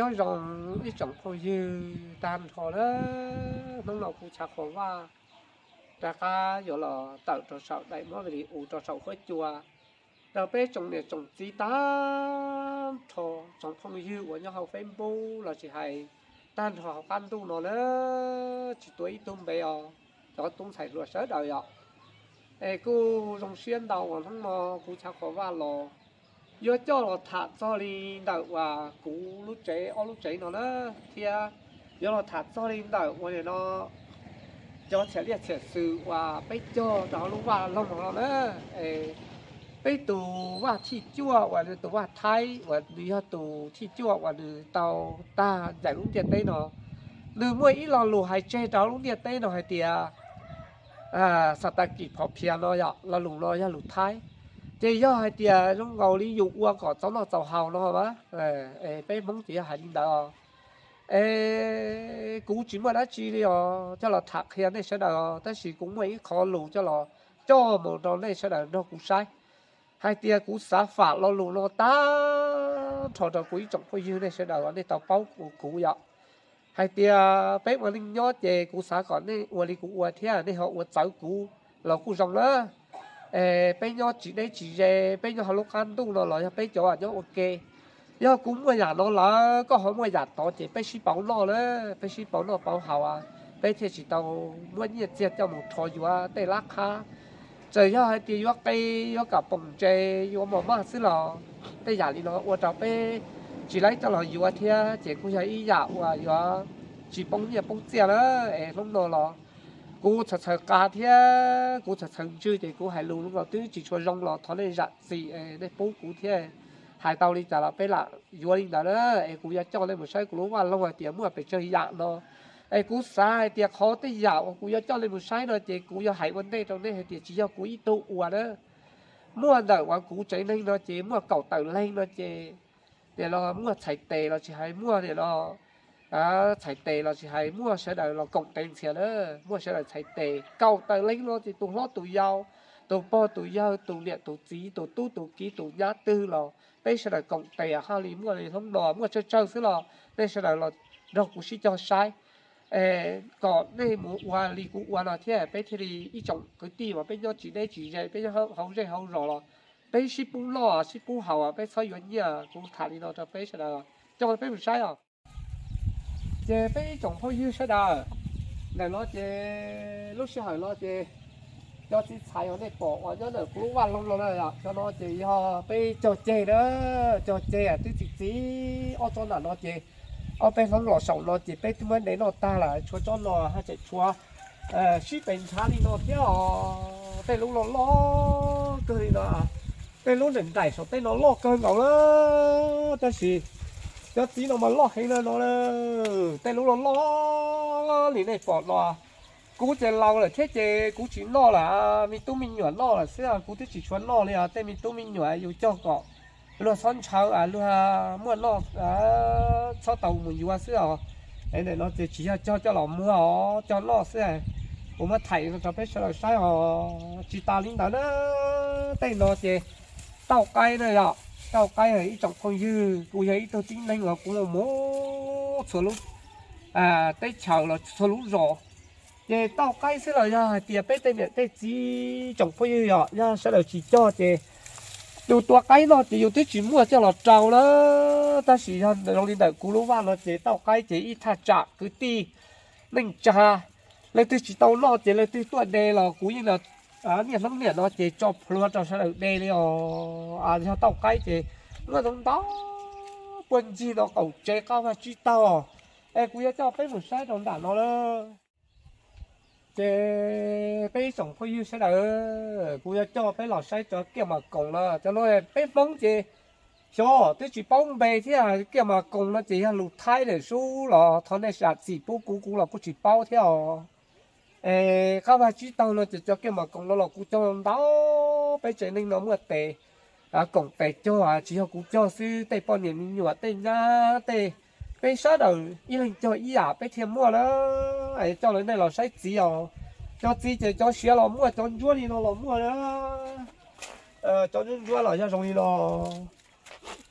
Nyob zoo ib tsoom phooj ywg tag nrho na, hnub no kuv Chav Qhua Vaj rov qab yuav los tawm rau saum daim movie li u rau saum huab cua rau peb tsoom niam tsoom txiv tag nrho, tsoom phooj ywg uas nyob hauv Facebook los sis hais tag nrho hauv qab ntuj no na, tsis tuav ib tug npe os, cov tub ntxhais hluas sawv daws yom. Es kuj zoo siab ntau uas hnub no kuv Chav Qhua Vaj los yuav coj los tham txog li ntawm uas kuv lub tsev ob lub tsev no na, thiab yuav los tham txog li ntawm uas nim no cov txhiam liaj txhiam xws uas peb cog rau hauv lub vaj loog no na. Es peb tus vaj thij cuaj uas nws tus vaj Thaib uas nws yog tus thij cuaj uas nws tau tag ncaim lub ntiaj teb no, nws muaj ib lo lus hais tseg rau hauv lub ntiaj teb no hais tias, Xav tas kim phov phiav no yom, lo lus no yog lus Thaib. Ces yog hais tias zoo nkaus li yus ua kom txaus noj txaus haus no mas, peb Hmoob ces yog hais li ntawd os. Es kuv tsis muaj dab tsi li os coj los tham qhia nej sawv daws os, tab sis kuv muaj ib qho lus coj los coj mus rau nej sawv daws nrog kuv saib, hais tias kuv xav fam lo lus no tag nrho rau kuv ib tsoom phooj ywg nej sawv daws uas nej tau paub kuv yom. Hais tias peb ua neej nyob ces kuv xav kom nej ua li kuv ua thiab nej ho ua txawv kuv los kuj zoo na. Es peb nyob tsis deb tsis ze, peb nyob hauv lub qab ntuj no los yog peb cov nyob ua ke. Yog kuv muaj yam no lawm, koj ho muaj yam tod ces peb sib pauv noj na, peb sib pauv noj pauv haus, peb thiaj tsis tau muab nyiaj txiag coj mus rho yuav tej lab qhab. Txawm yog hais tias yuav qe, yuav kam poom ntses, yuav mos maj xwb los tej yam li no ua rau peb tsis laib coj los yuav thiab ces kuj yog ib yam uas yuav tsis poob nyiaj poob txiaj na. Es hnub no los kuv txhaws txhaws qa thiab kuv txhaws txhaws ntswg ces kuv hais lus los twb tsis tshua zoo los thov nej zam txim, nej pub kuv thiab. Hais tau li cas los peb lam yuav li ntawd na. Es kuv yuav coj nej mus saib kuv lub vaj loog hais tias muaj pes tsawg yam no. Es kuv xav hais tias qhov tej yam uas kuv yuav coj nej mus saib no ces kuv yuav hais ua ntej rau nej hais tias tsis yog kuv ib tug ua na. Muaj ntawm uas kuv tsev neeg no ces muaj kaum tawm leeg no ces nim no muaj txhais tes los tsis hais, muaj nim no txhais tes los tsis hais, muaj sawv daws los koom tes ntxias na, muaj sawv daws txhais tes kaum tawm leeg no ces tus hlob tus yau, tus pog tus yawg, tus niam tus txiv, tus tub tus kiv, tus nyab twg los peb sawv daws koom tes haj li muaj li hnub no muaj tsawg tsawg xwb los nej sawv daws los nrog kuv sib cog saib, kom nej mus ua li kuv ua no thiab peb thiaj li ib tsoom kwv tij uas peb nyob tsis deb tsis ze, peb nyob hauv zej hauv zos los peb sib pub noj sib pub haus, peb txhob yuav nyiaj. Kuv tham li no rau peb sawv daws, coj peb mus saib os. Ces peb ib tsoom phooj ywg sawv daws, ntawm no ces lub sij hawm no ces cov txiv ntxhais uas nej pom uas nyob ntawm kuv lub vaj loog no na, cov no ces yog peb cog ceg na, cog ceg twb txi txiv ob tsob nram no ces ob peb hlob los saum no ces peb twb muab nte noj tag lawm, tshuav tsob no haj tseem tshuav sib pes nrhav li no thiab os. Tej lub loj loj kawg li no, tej lub nraim nraim saum tej no loj kawg nkaus na, tab sis cov txiv no mas loj heev na no, tej lub loj loj li nej pom no. Kuv ces laus lawm thiab ces kuv tsis noj lawm, me tub me nyuam noj lawm xwb, kuv twb tsis tshua noj li os. Tej me tub me nyuam yus cog kom luag txhob ntshaw, luag muaj noj, txhob tau mus yuav xwb os. Es ntawm no ces tsis yog cog coj los muag os, cog noj xwb. Kuv muab thaij no rau peb sawv daws saib os. Tsis tas li ntawd na, tej no ces tauj qaib na yom, tauj qaib ib tsoom phooj ywg, kuv yog ib tug tib neeg uas kuv mus txhua lub teb chaws los txhua lub zos ces tauj qaib xwb los yog hais tias peb tej niam tej txiv tsoom phooj ywg yom, yog sawv daws tsis cog ces yus tua qaib noj ces yus twb tsis muaj coj los rau na. Tab sis yog zoo li ntawm kuv lub vaj no ces tauj qaib ces ib thaj tsam kwv tij neej tsa leej twg tsis tau noj ces leej twg tuaj de los kuv yeej niaj hnub niam no ces tso plhuav rau sawv daws de li os. Yog tauj qaib ces muaj ntau ntau puag ncig no qaum tsev qab vaj tsib taug. Es kuv yuav coj peb mus saib rau nram no lawm. Ces peb ib tsoom phooj ywg sawv daws, kuv yuav coj peb los saib cov kiaj mas koos no. Cov no peb Hmoob ces xyov twb tsis paub npe thiab, kiaj mas koos no ces yog lus Thaib lawm sub los thov nej zam txim pub kuv, kuv los kuj tsis paub thiab os. Es qab vaj tsib taug no ces cov kiaj mas koos no los kuv cog ntau, peb tsev neeg no muaj tes koom tes cog, tsis yog kuv cog xwb, tej poj niam me nyuam tej nyab tej, peb sawv daws ib leeg cog ib yam peb thiaj muaj na. Coj lawv nej los saib txiv os. Cov txiv ces cov siav los muaj, cov ntsuab li no los muaj na. Cov ntsuab ntsuab los yog zoo li no.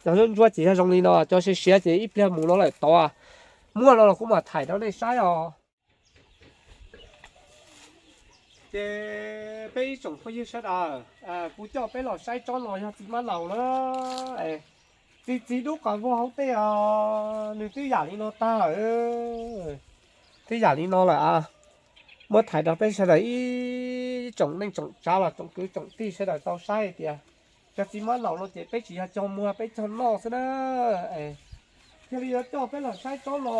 Cov ntsuab ntsuab ces yog zoo li no, cov siav siav ces ib pliag mus no lawm tod. Muaj no los kuv mam thaij rau nej saib os. Ces peb ib tsoom phooj ywg sawv daws, kuv coj peb los saib tsob no yog txiv mab laus na. Txiv txiv dub qhov vog hauv tej os, nws twb yam li no tag lawm. Twb yam li no lawm a. Muab thaij rau peb sawv daws ib tsoom neej tsoom tsav los tsoom kwv tsoom tij sawv daws tau saib hais tias cov txiv mab laus no ces peb tsis yog cog muag, peb cog noj xwb na. Thiaj li yuav coj peb los saib tsob no.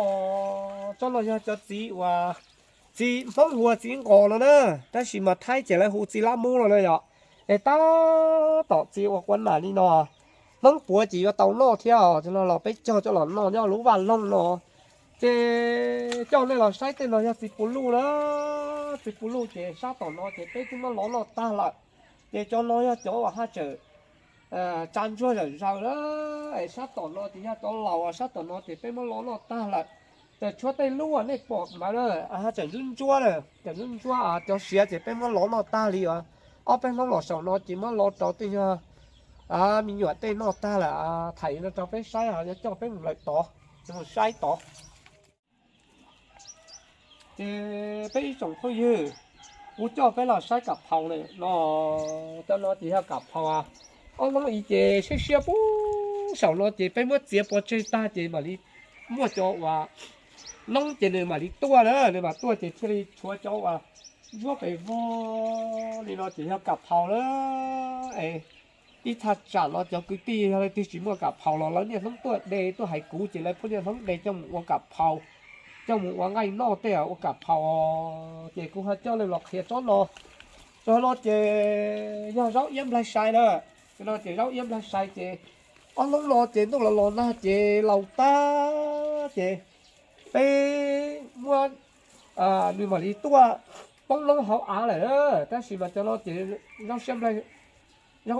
Tsob no yog cov txiv uas txiv Hmoob hu ua txiv nqos no na, tab sis mas Thaib ces lawv hu txiv lab mub no na yom. Es tab tom txiv uas quav nam li no, Hmoob puav ces yuav tau noj thiab os, cov no los peb cog coj los noj nyob lub vaj loog no. Ces coj nej los saib tej no yog txiv puv luj na. Txiv puv luj ces sab tom no ces peb twb muab lov noj tag lawm. Ces cov no yog cov uas haj tseem tsa ntsuag zawm zaws na. Es sab tom no ces yog cov laus, sab tom no ces peb muab lov noj tag lawm. Tseem tshuav tej lub uas nej pom ntawd na, haj tseem ntsuab ntsuab na, tseem ntsuab ntsuab, cov siav ces peb muab lov noj tag li os. Ob peb hnub los saum no ces muab lov rau tej yog me nyuam tej noj tag lawm. Thaij no rau peb saib, yuav coj peb mus lawm tod, mus saib tod. Ces peb ib tsoom phooj ywg, kuv coj peb los saib kam phau na no. Cov no ces yog kam phau. Ob hnub ib ces siab siab puag saum no ces peb muab txiav pov tseg tag ces mam li muaj cov uas noob ces nws mam li tuaj na, nws mam tuaj ces thiaj li tshuav cov uas ntsuab pes vog li no ces yog kam phau na. Es ib thaj tsam no cov kwv tij yog leej twg tsis muaj kam phau los lawv niaj hnub tuaj de tuaj hais kuv ces lawv pheej niaj hnub de coj mus ua kam phau, coj mus ua nqaij noj tej ua kam phau. Ces kuv ho coj nej los qhia tsob no. Tsob no ces yog zaub iab nplaig sai na. Tsob no ces zaub iab nplaig sai ces ob hnub no ces ntuj los los nag ces laus tag ces peb muab nws mam li tuaj poob noob hauv av lawm. Tab sis mas cov no ces zaub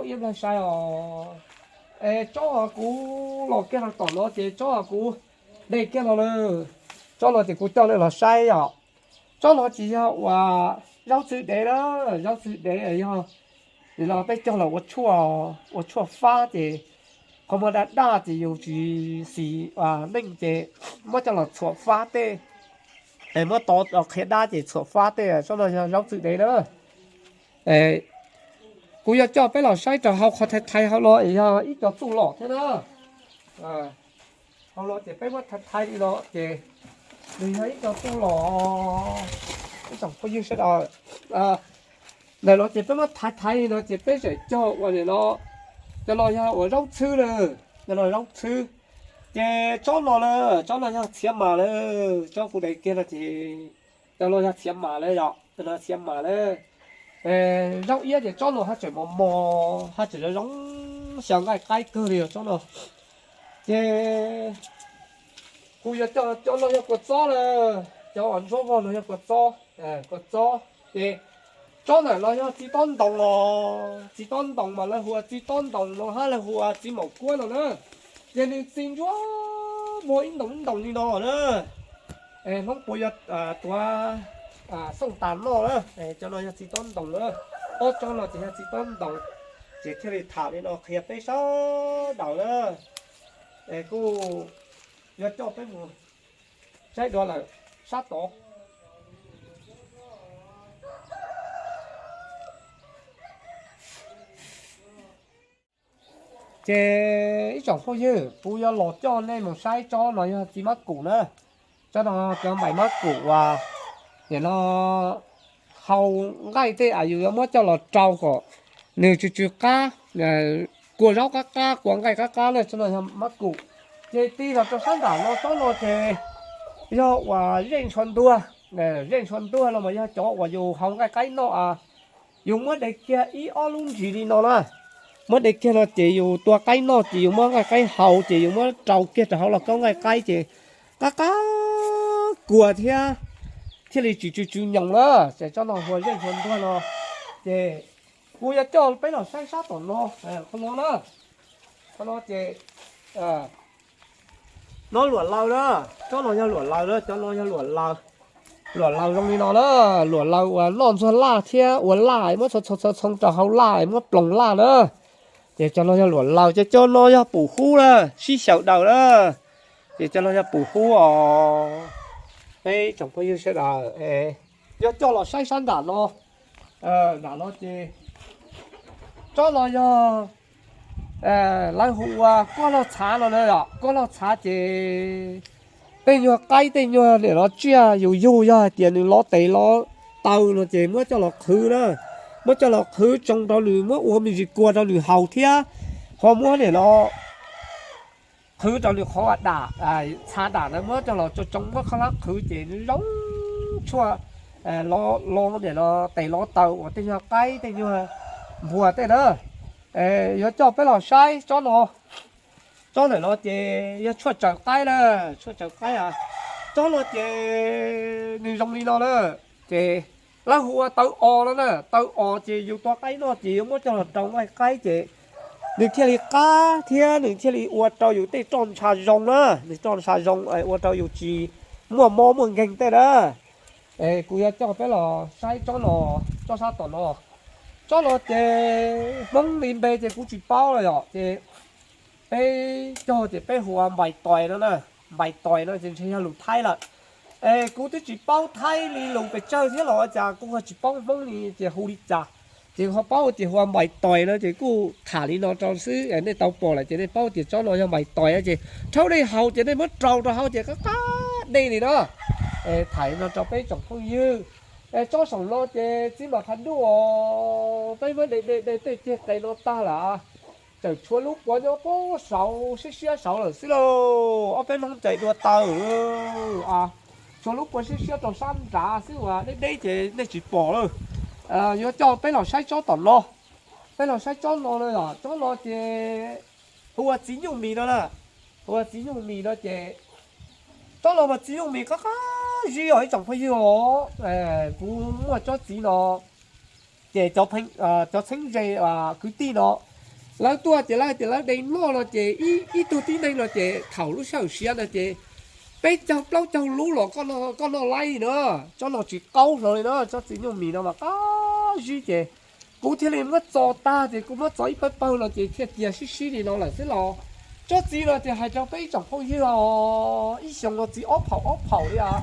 iab nplaig sai os. Es tsob uas kuv los kiag los tom no ces tsob uas kuv de kiag los lawm. Tsob no ces kuv coj nej los saib yom. Tsob no ces yog uas zaub txwv dev na, zaub txwv dev yog nim no peb cog los ua tshuaj, ua tshuaj fab ces qhov muag daj daj ces yus tsis xis neej ces muab coj los txhuam fab tej, muab tov qhia dab ces txhuam fab tej, tsob no yog zaub txwv dev na. Kuv yuav coj peb los saib rau hauv qhov thaiv thaiv hauv no es yog ib co txuj lom thiab na. Hauv no ces peb muab thaiv thaiv li no ces nws yog ib co txuj lom. Ib tsoom phooj ywg sawv daws, ntawm no ces peb muab thaiv thaiv li no ces peb tseem cog ua nim no, cov no yog uas zaub txhwb na, cov no zaub txhwb. Ces tsob no na, tsob no yog txhiav mas na, tsob kuv de kiag no ces cov no yog txhiav mas na yom, cov no txhiav mas na. Zaub iab ces tsob no haj tseem mos mos, haj tseem zoo zoo, xyaw nqaij qaib kawg li os tsob no. Ces kuv yuav coj cov no yog kua txob na, cov uas ntsuab vog no yog kua txob, kua txob. Ces tsob ntawm no yog txiv tob ntoos os, txiv tob ntoos mas lawv hu ua txiv tob ntoos no hab lawv hu ua txiv maum kuab no na. Ces nws txi ntsuab muag ib ntoos ib ntoos li no na. Hmoob puav yuav tuav xooj tas noj na. Cov no yog txiv tob ntoos na. Ob tsob no ces yog txiv tob ntoos. Ces thiaj li tham li no qhia peb sawv daws na. Es kuj yuav coj peb mus saib dua lawm sab tod. Ces ib tsoom phooj ywg, kuv yuav los coj nej mus saib tsob no yog txiv mab kum na. Tsob no cov npaim mab kum uas nim no hau nqaij tej es yus yuav muab coj los rau kom nws tsw tsw qab, kua zaub qab qab, kua nqaij qab qab na, tsob no yog mab kum. Ces tig los rau sab nram no tsob no ces yog uas zej ntshua ntuag. Zej ntshua ntuag no mas yog cov uas yus hau nqaij qaib noj, yus muab de kiag ib ob lub ntsis li no na. Muab de kiag no ces yus tua qaib noj ces yus muab nqaij qaib hau ces yus muab rau kiag rau hauv los kaub nqaij qaib ces qab qab kua thiab, thiaj li tsis tsw tsw nyoos na. Ces tsob no hu ua zej ntshua ntuag no. Ces kuv yuav coj peb los saib sab tom no, qhov no na. Qhov no ces no luam laws na, tsob no yog luam laws na, cov no yog luam laws. Luam laws zoo li no na, luam laws uas noj ntxuag laj thiab ua laj, muab txhoo txhoo txhoo rau hauv laj, muab ploos laj na. Ces cov no yog luam laus, ces cov no yog pum hub na, sib xyaw daws na. Ces cov no yog pum hub os. Peb tsoom phooj ywg sawv daws, yog coj los saib sab nram no, nram no ces tsob no yog lawv hu ua kuaj loj txhav no na, kuaj loj txhav ces tej nyuag qaib tej nyuag niam no tsiaj yus yug yog hais tias nws lov tes lov taw no ces muab coj los qhwv na, muab coj los qhwv tsoo rau nws, muab ua me ntsis kua rau nws haus thiab, ho muab niam no qhwv rau nws qhov dam, txha dam na, muab coj los tsoo tsoo muab khaub hlab qhwv ces nws zoo tshuaj lov niam no tes lov taw uas tej nyuag qaib tej nyuag npua tej na. Yuav coj peb los saib tsob no. Tsob ntawm no ces yog tshuaj tsaws qaib na, tshuaj tsaws qaib a. Tsob no ces nws zoo li no na, ces lawv hu ua taw os no na, taw os ces yus tua qaib noj ces yuav muab coj los rau nqaij qaib ces nws thiaj li qab thiab nws thiaj li ua rau yus tej roj ntsha zoo na, nws roj ntsha zoo ua rau yus tsis muaj mob muaj nkeeg tej na. Kuv yuav coj peb los saib tsob no, tsob sab tom no. Tsob no ces Hmoob li npe ces kuv tsis paub los yom, ces peb cog ces peb hu ua npais tois no na, npais tois no ces ntshe yog lus Thaib lawm. Es kuv twb tsis paub Thaib li lus pes tsawg thiab los ua cas kuv ho tsis paub Hmoob li ces hu li cas, ces ho paub tias hu ua npais tois no ces kuj tham li no rau xwb, nej tau pom lawm ces nej paub tias tsob no yog npais tois ces rhaub dej haus ces nej muab rau rau hauv ces qab qab dej li na. Tham li no rau peb tsoom phooj ywg. Tsob saum no ces txiv mam qha duj os, peb muab de de de tej ceg qe no tag lawm, tseem tshuav lub puav nyob puag saud siab siab saud lawm xwb lauj, ob peb hnub ces dua taw. Tshuav lub puav siab siab rau sab nrad xwb uas deb deb ces nej tsis pom lawm. Yuav coj peb los saib tsob tom no, peb los saib tsob no na, tsob no ces hu ua txiv nyuj mis no na, hu ua txiv nyuj mis no ces tsob no mas txiv nyuj mis qab qab zib os ib tsoom phooj ywg os. Kuv muaj tsob txiv no ces cov txheeb ze kwv tij no lawv tuaj ces lawv hais tias lawv de noj no ces ib tug tib neeg no ces thaum lub sij hawm siav no ces peb caug plaub caug lub los koj noj laib no, tsob no tsis qaub hlo li na, tsob txiv nyuj mis no mas qab zib ces kuv thiaj li muab txo tag ces kuv muab txo ib pawg pawg no ces thiaj tias sib sib li no lawm xwb los. Tsob txiv no ces hais rau peb ib tsoom phooj ywg os, ib xyoos no txiv ob phaum ob phaum li os,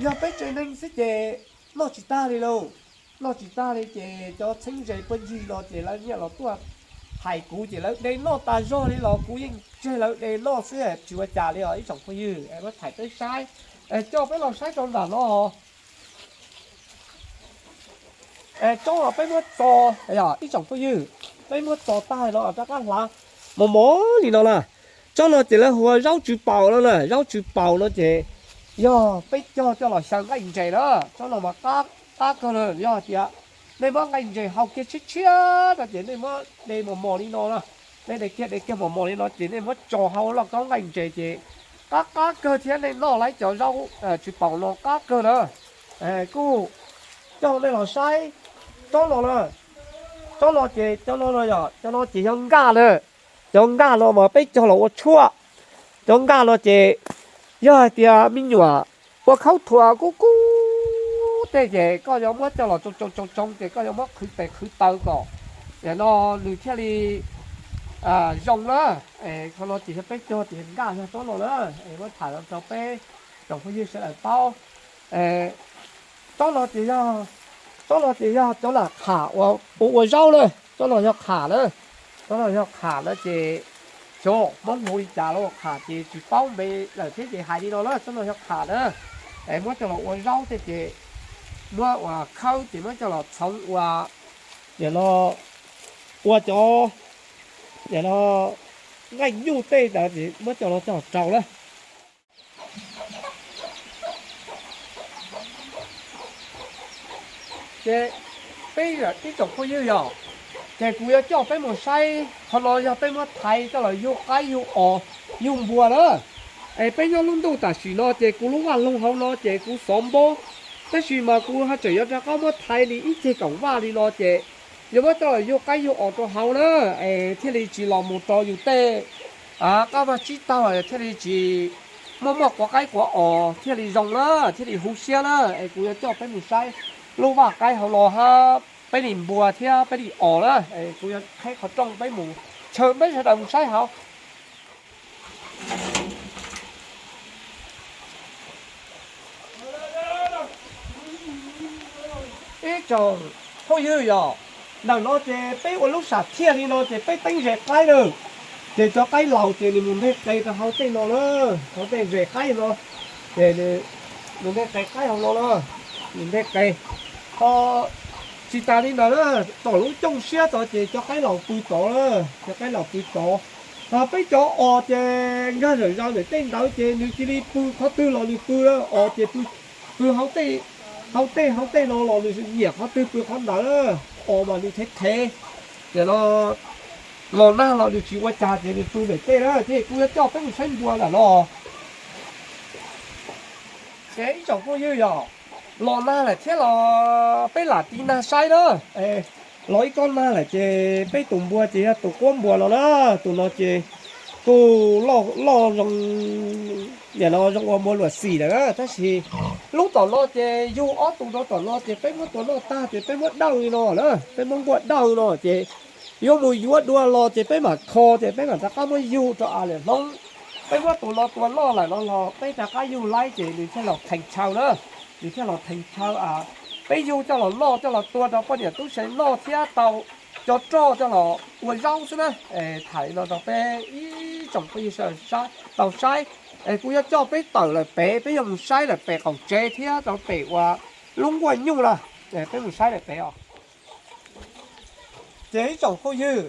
yog peb tsev neeg xwb ces noj tsis tag li lauj, noj tsis tag li ces cov txheeb ze puab ncig no ces lawv nyiam los tuaj hais kuv ces lawv de noj tas zog li los kuv yeej tseg lawv de noj xwb tsis ua cas li os ib tsoom phooj ywg, muab thaij peb saib, coj peb los saib rau nram no. Tsob no peb muab txo, ib tsoom phooj ywg, peb muab txo tag no rov qab hlav mos mos li no na. Tsob no ces lawv hu ua zaub tsw paus no na, zaub tsw paus no ces yog peb cog coj los xyaw nqaij ntses na, tsob no mas qab kawg na, yog hais tias nej muab nqaij ntses hau kiag tshiab tshiab no ces nej muab de mos mos li no na, nej de kiag de kiag mos mos li no ces nej muab tso hauv lauj kaub nqaij ntses ces qab qab kawg thiab nej noj laib cov zaub tsw paus no qab kawg na. Kuj coj nej los saib tsob no na, tsob no ces cov no no yog cov no ces yog nkaj na, cov nkaj no mas peb cog los ua tshuaj, cov nkaj no ces yog hais tias me nyuam ua khaub thuas kub kub tej ces koj yuav muab coj los tsoo tsoo tsoo tsoo ces koj yuav muab qhwv tes qhwv taw kom no nws thiaj li zoo na. Qhov no ces yog peb cog ces nkaj yog tsob no na, muab tham rau peb tsoom phooj ywg sawv daws paub. Tsob no ces yog, tsob no ces yog cov lam qham ua ua zaub na, tsob no yog qham na, tsob no yog qham na ces xyov Hmoob hu li cas los qham ces tsis paub npe lawm thiab ces hais li no na, tsob no yog qham na. Muab coj los ua zaub tej ces muab ua khawb ces muab coj los txhoov ua, no ua cov, no nqaij nyuj tej ntawd ces muab coj los coj rau na. Ces peb ib tsoom phooj ywg yog, ces kuv yuav coj peb mus saib, qhov no yog peb muab thaiv coj los yug qaib yug os yug npua na. Es peb nyob lub ntuj tam sim no ces kuv lub vaj loog hauv no ces kuv xov npob, tab sis mas kuv ho tseem yuav rov qab muab thaiv li ib ceg kaum vaj li no ces yuav muab coj los yug qaib yug os rau hauv na, es thiaj li tsis los mus rau yus tej qab vaj tsib taug thiaj li tsis muaj muaj quav qaib quav os thiaj li zoo na, thiaj li huv siab na. Es kuv yuav coj peb mus saib lub vaj qaib hauv no hab peb li npua thiab peb li os na. Es kuv yuav qheb qhov rooj peb mus Ntshaw peb sawv daws mus saib hauv. Ib tsoom phooj ywg yom, ntawm no ces peb ua lub sam thiaj li no ces peb teeb zes qaib lawm. Ces cov qaib laus ces nws mus nteg qe rau hauv tej no na, hauv tej zes qaib no. Ces nws mus nteg qe qaib hauv no na, nws nteg qe. Ho tsis tas li ntawd na, tom lub cooj siab tod ces cov qaib laus pw tod na, cov qaib laus pw tod. Ho peb cov os ces nkag zawm zaws ntawm tej ntawd ces nws cia li pw qhov twg los nws pw na, os ces pw, pw hauv tej, hauv tej hauv tej no los nws nyiam qhov twg pw qhov ntawd na, os mas nws thev thev. Ces no los nag los nws tsis ua cas ces nws pw ntawm tej na, ces kuv yuav coj peb mus saib npua ntawm no. Ces ib tsoom phooj ywg yom, los nag lawm thiab los peb lam tiv nag saib na. Los ib kob nag lawm ces peb tus npua ces yog tus quab npua no na, tus no ces kuj loj zoo, nim no zoo ua npua luam xim lawm na, tab sis lub tom no ces yug ob tug rau tom no ces peb muab tua noj tag ces peb muab dawj li no na, peb muab nkuaj dawj no ces yuav mus yuav dua los ces peb mam kho ces peb mam rov qab muab yug rau av liam hloob. Peb muab tus no tua noj lawm no los peb rov qab yug laib ces nws thiaj los theem chaw na, nws thiaj los theem chaw. Peb yug coj los noj coj los tua rau poj niam tub se noj thiab tau cov roj coj los ua zaub xwb na. Tham li no rau peb ib tsoom phooj ywg sawv daws tau saib. Kuv yuav coj peb tawm lawm pem, peb yuav mus saib lawm pem qaum tsev thiab rau pem uas lub nkuaj nyuj na. Peb mus saib lawm pem os. Ces ib tsoom phooj ywg,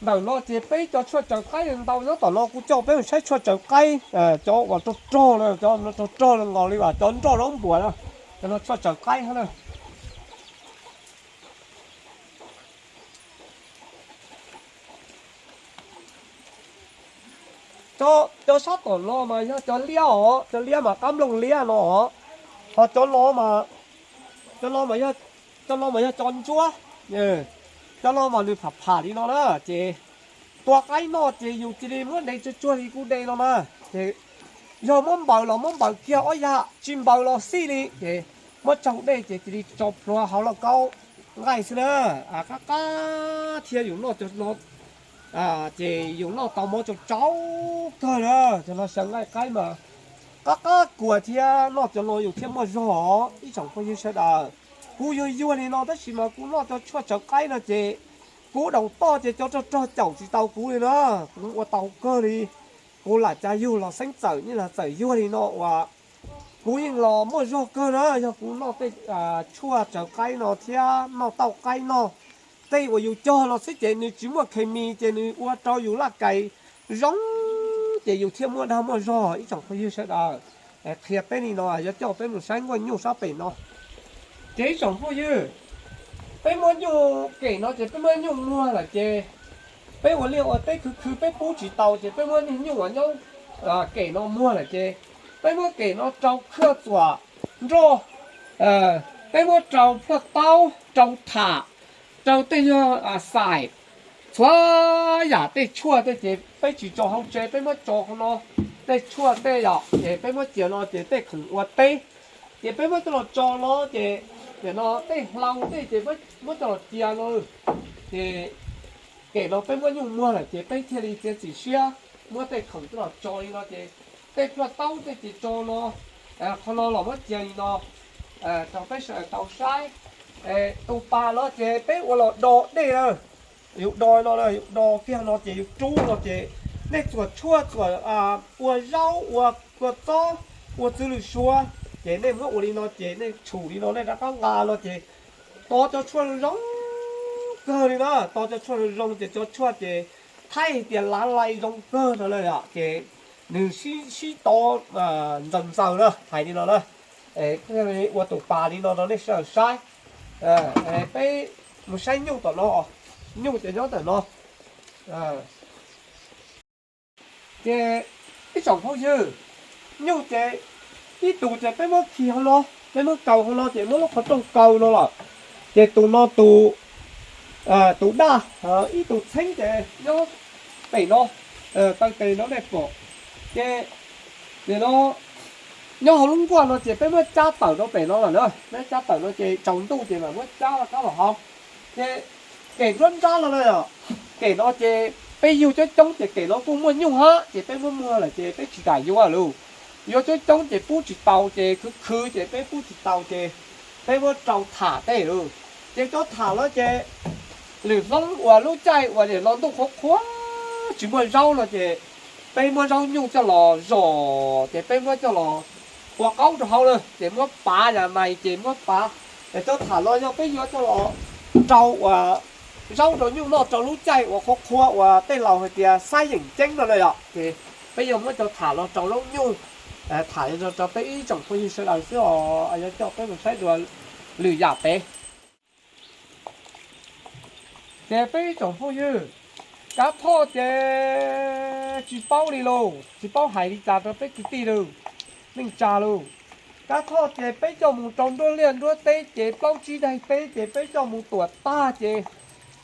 ntawm no ces peb cov tshuaj tsaws qaib ntau nyob tom no, kuv coj peb mus saib tshuaj tsaws qaib, cov uas rog rog, cov rog rog nkaus li as cov nroj zaub npuas na, cov no tshuaj tsaws qaib na. Cov sab tom no mas yog cov liab os, cov liab mas qab nplooj liab no os. Ho cov no, cov no, cov no mas yog cov ntsuab, cov no mas nws pham pham li no na, ces tua qaib noj ces yus cia li muab de tsuag tsuag li kuv de no na. Ces yog muab npaws los muab npaws kiag ob yam, tsis npaws los xij li, ces muab tsaug dej ces cia li tso plhuav hauv lauj kaub nqaij xwb na. Qab qab thiab yus noj cov no ces yus noj tau mov tsau tsau kawg na. Cov no xyaw nqaij qaib mas qab qab kuas thiab noj cov no yus thiaj muaj zog os ib tsoom phooj ywg sawv daws. Kuv yuag yuag li no tab sis mas kuv noj cov tshuaj tsaws qaib no ces kuv daus toj ces cov rog rog caum tsis tau kuv li na. Kuv ua tau kawg li. Kuv lam cas yug los xeeb txawm nyiaj los txawm yuag li no uas kuv yeej los muaj zog kawg na. Yog kuv noj tej tshuaj tsaws qaib no thiab noj tauj qaib no, tej uas yus cog no xwb ces nws tsis muaj khes mis ces nws ua rau yus laj kais zoo, ces yus thiaj muaj dag muaj zog ib tsoom phooj ywg sawv daws. Qhia peb li no yuav coj peb mus saib nkuaj nyuj sab pem no. Ces ib tsoom phooj ywg, peb muab nyuj kem no ces peb muab nyuj muag lawm ces peb ua liaj ua teb khwv khwv peb pub tsis tau ces peb muab niag nyuj uas nyob kem no muag lawm ces peb muab kem no rau khuaj txuam nroj, peb muab rau plhuaj taub, rau tham, rau tej nyuag xais, txhua yam tej tshuaj tej ces peb tsis tso hauv tsev, peb muab tso qhov no. Tej tshuaj tej yom ces peb muab cia no ces tej khoom ua teb ces peb muab coj los tso no ces, nim no tej hlau tej ces muab coj los cia no. Ces kem no peb muab nyuj muag lawm ces peb thiaj li txiav txim siab muab tej khoom coj los tso li no ces tej plhuaj taub tej ces tso no. Qhov no los muab cia li no rau peb sawv daws tau saib. Tus pas no ces peb ua los do dej na, yus do no, yus do kiag no ces yus rub no ces nej txuam tshuaj txuam ua zaub ua kua txob ua txwv lwm suav ces nej muab ua li no ces nej tshum li no nej rov qab nqa no ces to cov tshuaj zoo kawg li na, to cov tshuaj zoo ces cov tshuaj ces thaij hais tias lav lais zoo kawg no lawm ces nws sib to ntxaws ntxaws na hais li no na. Ua tus pas li no rau nej sawv daws saib. Peb mus saib nyuj tom no, nyuj ces nyob ntawm no. Ces ib tsoom phooj ywg, nyuj ces ib tus ces peb muab khi hauv no, peb muab kaus hauv no ces muab lub qhov rooj kaus no lawm. Ces tus no tus, tus daj, ib tus txheeb ces nyob pem no, taw tes no nej pom. Ces nim no nyob hauv lub nkuaj no ces peb muab cab tawm rau pem no lawm na, peb cab tawm no ces tsaus ntuj ces mam muab cab rov qab los hauv. Ces kem nruab nrab no na, kem no ces Peb yug coob coob ces kem no kuj muaj nyuj hab ces peb muab muag lawm ces peb tsis kam yuav lawm. Yuav coob coob ces pub tsis tau ces khwv khwv ces peb pub tsis tau ces peb muab rau tham tej lawm. Ces cov tham no ces lwm hnub uas lub caij uas nim no ntuj qhuav qhuav tsis muaj zaub no ces peb muab zaub nyuj coj los zom ces peb muab coj los ua qaub rau hauv lawm ces muab pav yam nais ces muab pav. Ces cov tham no yog peb yuav coj los rau uas zaub rau nyuj noj rau lub caij uas qhuav qhuav uas tej laus hais tias xab yeem ceeb no na yom. Ces peb yuav muab cov tham los rau zaub nyuj, tham rau peb ib tsoom phooj ywg sawv daws xwb os, yuav coj peb mus saib dua lwm yam pem. Ces peb ib tsoom phooj ywg, Kab Thoj ces tsis paub li lauj, tsis paub hais li cas rau peb kwv tij lawm, neej tsa lawm. Kab Thoj ces peb coj mus rau nruab liaj nruab teb ces plaub tsib daim teb ces peb coj mus tuam tag ces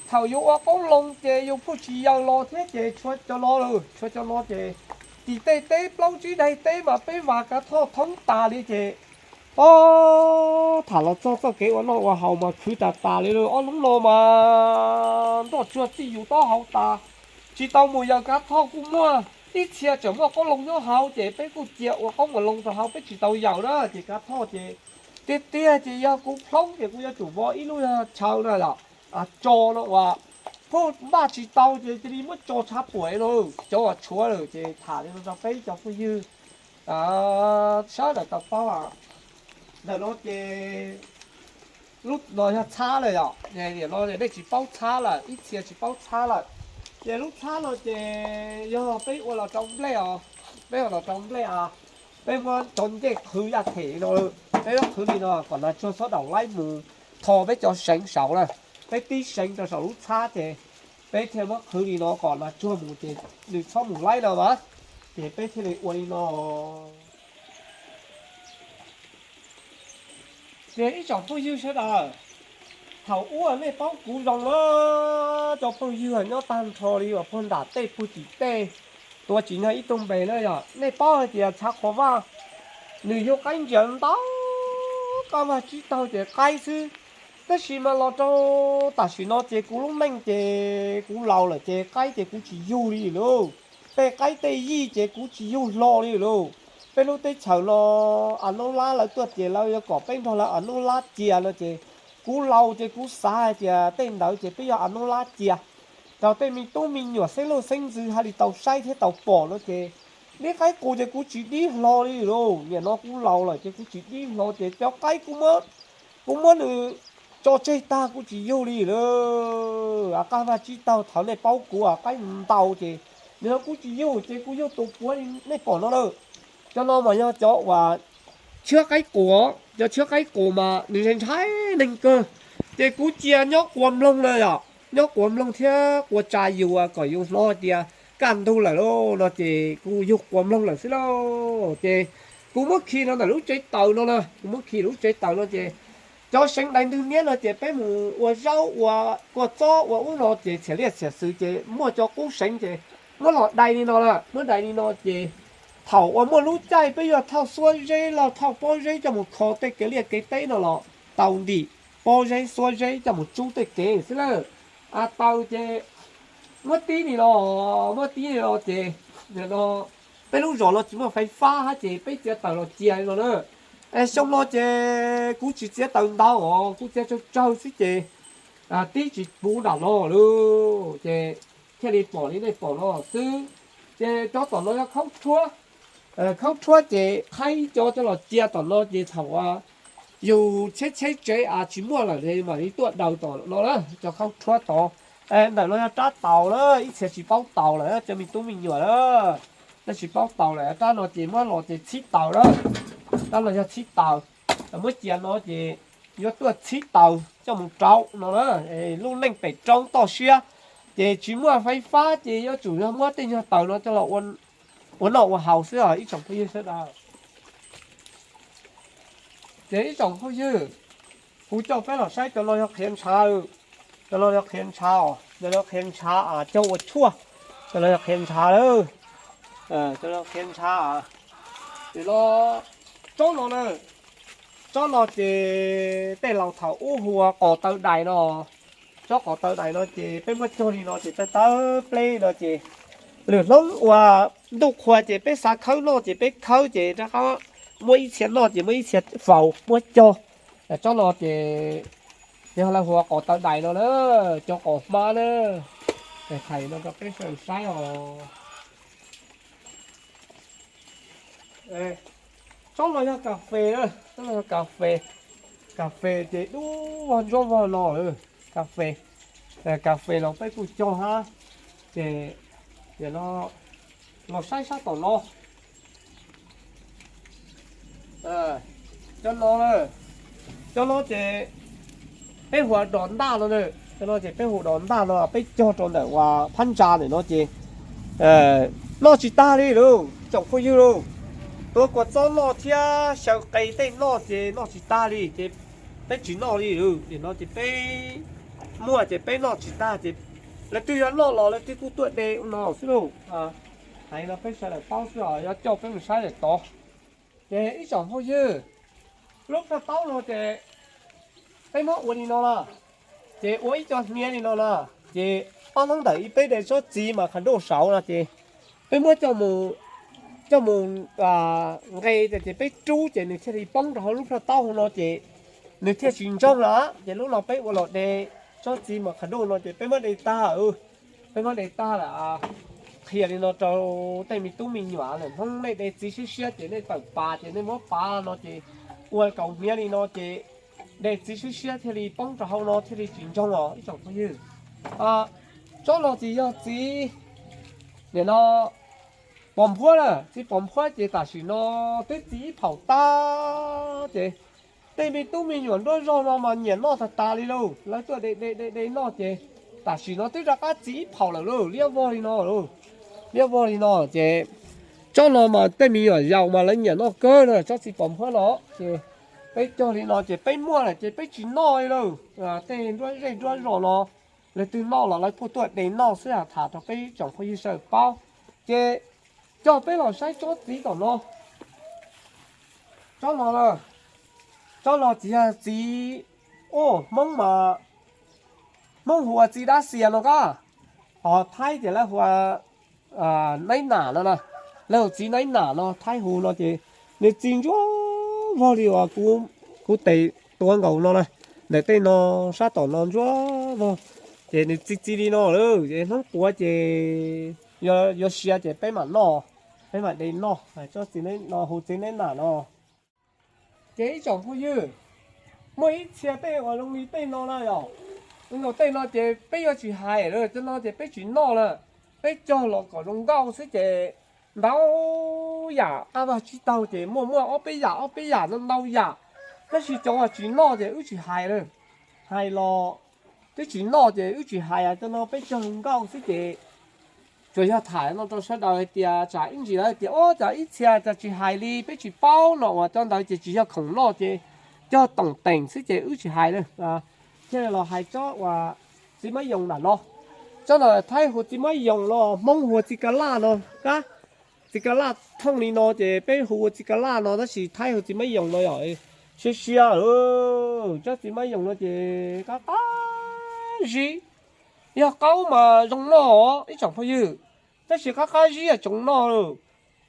thaum yus ua qoob loo ces yus pheej tsis yaws los thiab ces tshuav cov no lawm, tshuav cov no ces tim tej teb plaub tsib daim teb mas peb vas Kab Thoj thoob tas li ces, o, tham los txog txoj kev ua noj ua haus mas khwv tas tas li lawm. Ob hnub no mas nroj tsuag txij yus taub hau tas, tsis tau mus yaws Kab Thoj kuj muaj, ib txhia tseem muaj qoob loo nyob hauv ces peb kuj cia ua qoob ua loo rau hauv peb tsis tau yaws na ces Kab Thoj ces tiag tiag ces yog kuv ploob ces kuv yuav tsum vov ib lub chaw na yom, tso no uas pheej npaj tsis tau ces cia li muab tso tshav puam no, cov uas tshuav lawm ces tham li no rau peb cov phooj ywg sawv daws tau paub. Ntawm no ces lub no yog txhab lawm yom, nim no nej tsis paub txhab lawm, ib txhia tsis paub txhab lawm. Ces lub txhab no ces yog peb ua los rau nplej os, peb ua los rau nplej a, peb muab cov ncej qhwv yaj them no, peb muab qhwv li no kom nas tsuag txhob daum laib mus tho peb cov seev saud na. Peb tib seev rau saum lub txhab ces peb thiaj muab qhwv li no kom nas tsuag mus ces nws txhob mus laib no mas, ces peb thiaj li ua li no. Ces ib tsoom phooj ywg sawv daws, thaum ub nej paub kuv zoo na, cov phooj ywg nyob tag nrho li uas puag nram tej puag tim tej, tuav tsis nyog ib tug npe na yom, nej paub hais tias tshav qhuav vaj nws yug qaib ntsia ntau, qab vaj tsib taug ces qaib xwb. Tab sis mas los rau tam sim no ces kuv lub neej ces kuv laus lawm ces qaib ces kuv tsis yug li lauj. Tej qaib tej yij ces kuv tsis yug hlo li lauj. Peb lub teb chaws no a nub lab lawv tuaj ces lawv yuav kom peb nrog lawv a nub lab cia no ces kuv laus ces kuv xav hais tias tej ntawd ces peb yog a nub lab cia rau tej me tub me nyuam xeeb leej xeeb ntxwv haj li tau saib thiab tau pom no ces dib qaib qus ces kuv tsis dib hlo li lauj. Nim no kuv laus lawm ces kuv tsis dib hlo ces cov qaib kuv muab nws tso tseg tag kuv tsis yug li lauj. A qab vaj tsib taug thaum nej paub kuv a qaib ntau ces nim no kuv tsis yug ces kuv yug tus puav li nej pom no lawm. Cov no mas yog cov uas tshiab qaib qus, cov tshiab qaib qus mas nws ntshai neeg kawg. Ces kuv cia nyob quas mloog na yom, nyob quas mloog thiab quas tsa yus kom yus hnov tias kaj ntug lawm lauj no ces kuv yug quas mloog lawm xwb lauj. Ces kuv muab khi rau ntawm lub tsev taws no na, kuv muab khi lub tsev taws no ces cov seev dais ntwg niab no ces peb mus ua zaub ua kua txob ua ub no ces txhiam liaj txhiam xwm ces muaj cov qub seev ces muab los dai li no na, muab dai li no ces thaum uas muaj lub caij peb yuav thauj xuab zeb los thauj pob zeb coj mus kho tej kev liaj kev teb no los tau ntim pob zeb xuab zeb coj mus tsub tej kev xwb lawm. A taws ces muab tib li no, muab tib li no ces no peb lub zos no tsis muaj fais fab hab ces peb txiav taws los cia li no na. Es xyoo no ces kuv tsis txiav taws ntau os, kuv txiav tsawg tsawg xwb ces tib tsis puv nram no lawm ces thiaj li pom li nej pom no xwb. Ces cov tom no yog khaub rhuab, khaub rhuab ces qhaib cov coj los cia tom no ces thaum yus cheb cheb tsev a tsis muaj lawm mam li tuaj daws tom no na, cov khaub rhuab tod. Ntawm no yog rab taus na, ib txhia tsis paub taus lawm cov me tub me nyuam na, nej tsis paub taus lawm, rab no ces muab los ces txhib taws na, rab no yog txhib taws, muab cia no ces yuav tuaj txhib taws coj mus rauv no na. Lub neej pem roob toj siab ces tsis muaj fais fab ces yuav tsum yog muab tej nyuag taws no coj los ua noj ua haus xwb os ib tsoom phooj ywg sawv daws. Ces ib tsoom phooj ywg, kuv coj peb los saib cov no yog qhiav ntshav, cov no yog qhiav ntshav os, cov no qhiav ntshav caug ua tshuaj, cov no yog qhiav ntshav lawm, cov no qhiav ntshav. Ces no, tsob no na, tsob no ces tej laus thaum ub hu ua qos taw dais no. tsob qos taw dais no ces peb muab cog li no ces tawg tawg pleb no ces lwm hnub uas ntuj qhua ces peb xav khawb noj ces peb khawb ces rov qab muab ib txhia noj ces muab ib txhia faus muab cog. Tsob no ces yog lawv hu ua qos taw dais no na, cov qos hmab na. Thaij no rau peb sawv daws saib os. Tsob no yog kas fes, tsob no yog kas fes. Kas fes ces dub vog ntsuab vog no lawm. Kas fes, kas fes los peb kuj cog hab. Ces no los saib sab tom no. Cov no, cov no ces peb hu ua dos ntaj no na. Cov no ces peb hu dos ntaj no, peb cog rau ntawm uas phab ntsa ntawm no ces noj tsis tag li lauj tsoom phooj ywg lauj. Tuav kua txob noj thiab xyaw qe tej noj ces noj tsis tag li ces peb tsis noj li lauj. Nim no ces peb muaj ces peb noj tsis tag ces lawv twg yuav noj los lawv twg kuj tuaj de ua no xwb lauj. Hais no peb sawv daws paub xwb os, yuav coj peb mus saib daim tod. Ces ib tsoom phooj ywg, lub plhaub taub no ces peb muab ua li no na, ces ua ib co hniav li no na, ces ob hnub ntawm ib peb de tsob txiv mas qhov duj saud no ces peb muab coj mus nqe ces peb rub ces nws thiaj li poob rau hauv lub plhaub taub hauv no ces nws thiaj tsis ntsoog lawm. Ces lub no peb ua los de tsob txiv mas qhov duj no ces peb muab de tag, peb muab de tag lawm. Qhia li no rau tej me tub me nyuam lawm, hnub nej de txiv siab siab ces nej tawm pas ces nej muab pas no ces ua kaus hniav li no ces de txiv siab siab thiaj li poob rau hauv no thiaj li tsis ntsoog os ib tsoom phooj ywg. Tsob no tsis yog txiv, nim no pos nphuab na, txiv pos nphuab ces tam sim no twb txiv ib phaum tag ces tej me tub me nyuam nruab zog no mas nyiam noj tag tas li lauj. Lawv tuaj de de de noj ces tam sim no twb rov qab txiv ib phaum lawm lauj, liab vog li no lauj. Liab vog li no ces tsob no mas tej me nyuam yaus mas lawv nyiam noj kawg na, tsob txiv pos nphuab no ces peb cog li no ces peb muaj lawm ces peb tsis noj li lauj. Tej nruab zej nruab zos no lawv twg noj los lawv kuj tuaj de noj xwb, tham rau peb tsoom phooj ywg sawv daws paub. Ces coj peb los saib tsob txiv tom no. Tsob no, tsob no tsis yog txiv, Hmoob mas, Hmoob hu ua txiv dab xias no koj, ho Thaib ces lawv hu ua naib nam no na. Lawv hu txiv naib nam no, Thaib hu no ces nws txi ntsuab vog li uas kuv tes tuav nkaus no na. Ntawm tej no sab tom no ntsuab vog, ces nws txi txi li no lawm ces hnub puav ces yuav sia ces peb mam noj, peb mam de noj. Tsob txiv no hu txiv naib nam no. Ces ib tsoom phooj ywg, muaj ib txhia tej uas zoo li tej no na yom, zoo li tej no ces peb yuav tsis hais lawm, tej no ces peb tsis noj lawm. Peb cog los kom zoo nkauj xwb ces ntau yam qab vag tsib taug ces muaj muaj ob peb yam ob peb yam no ntau yam, tab sis cov uas tsis noj ces wb tsis hais lawm. Hais los twb tsis noj ces wb tsis hais, tej no peb cog zoo nkauj xwb ces tsuas yog tham no rau sawv daws hais tias tsam ib ntsis lawv tias ub cas ib txhia cas tsis hais li peb tsis paub no uas cov ntawd ces tsis yog khoom noj ces cog toom teem xwb ces wb tsis hais lawm. Thiaj li los hais tsob uas txiv mab yoos ntawm no. Tsob no Thaib hu txiv mab yoos no, Hmoob hu ua txiv ka laj no. Txiv ka laj thooj li no ces peb hu ua txiv ka laj no tab sis Thaib hu txiv mab yoos no yom. Siab siab, tsob txiv mab yoos no ces qab qab zib, yog qaub mas zoo noj os ib tsoom phooj ywg, tab sis qab qab zib tsoom noj lawm.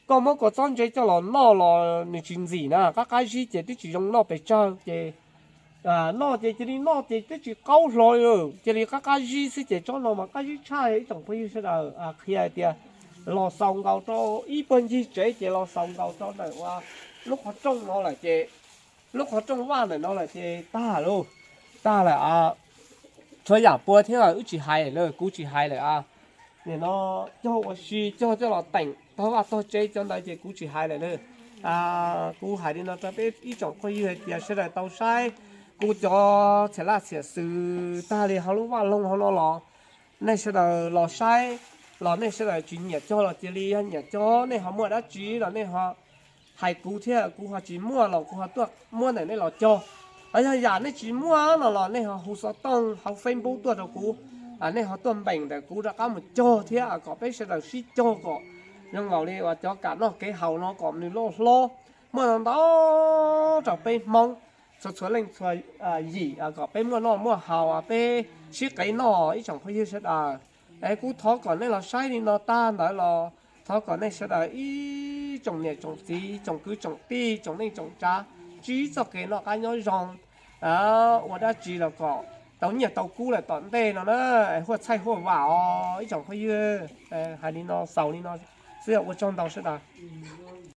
Koj muab kua txob ntse coj los noj los nws tsis ntxim na, qab qab zib ces twb tsis zoo noj pes tsawg ces noj ces cia li noj ces twb tsis qaub hlo li lawm, cia li qab qab zib xwb ces tsob no mas qab zib tshaj ib tsoom phooj ywg sawv daws. Qhia hais tias los xaus nkaus rau ib puag ncig tsev ces los xaus nkaus rau ntawm uas lub qhov rooj no lawm ces lub qhov rooj vaj ntawm no lawm ces tag lauj, tag lawm. Tshuav yam pua thiab wb tsis hais lawm, kuv tsis hais lawm. Nim no cog ua si, cog coj los teem tog vaj tog tsev cov ntawd ces kuv tsis hais lawm na. Kuv hais li no rau peb ib tsoom phooj ywg hais tias sawv daws tau saib kuv cov txhiam laj txhiam xws tag li hauv lub vaj loog hauv no los, nej sawv daws los saib los nej sawv daws tsis nyiam cog los cia li, yog nyiam cog nej ho muaj dab tsi los nej ho hais kuv thiab, kuv ho tsis muaj los kuv ho tuaj muab ntawm nej los cog. Ho yog yam nej tsis muaj no los nej ho hu xov tooj hauv Facebook tuaj rau kuv, nej ho tuaj npeem ntawm kuv rov qab mus cog thiab kom peb sawv daws sib cog kom zoo nkaus li uas cov kam noj kev haus no kom nws loj hlob, muaj ntau ntau rau peb Hmoob. txhua txhua leej txhua yim kom peb muaj noj muaj haus, peb sib qev noj ib tsoom phooj ywg sawv daws. Es kuv thov kom nej los saib li no tag ntawd los thov kom nej sawv daws ib tsoom niam tsoom txiv, tsoom kwv tsoom tij, tsoom neej tsoom tsav, ntsib txoj kev noj qab nyob zoo, ua dab tsi los kom tau nyiaj tau kub lawm tom ntej no na. Huaj txhaij huaj vam os ib tsoom phooj ywg. Hais li no xaus li no xwb, ua tsaug ntau sawv daws.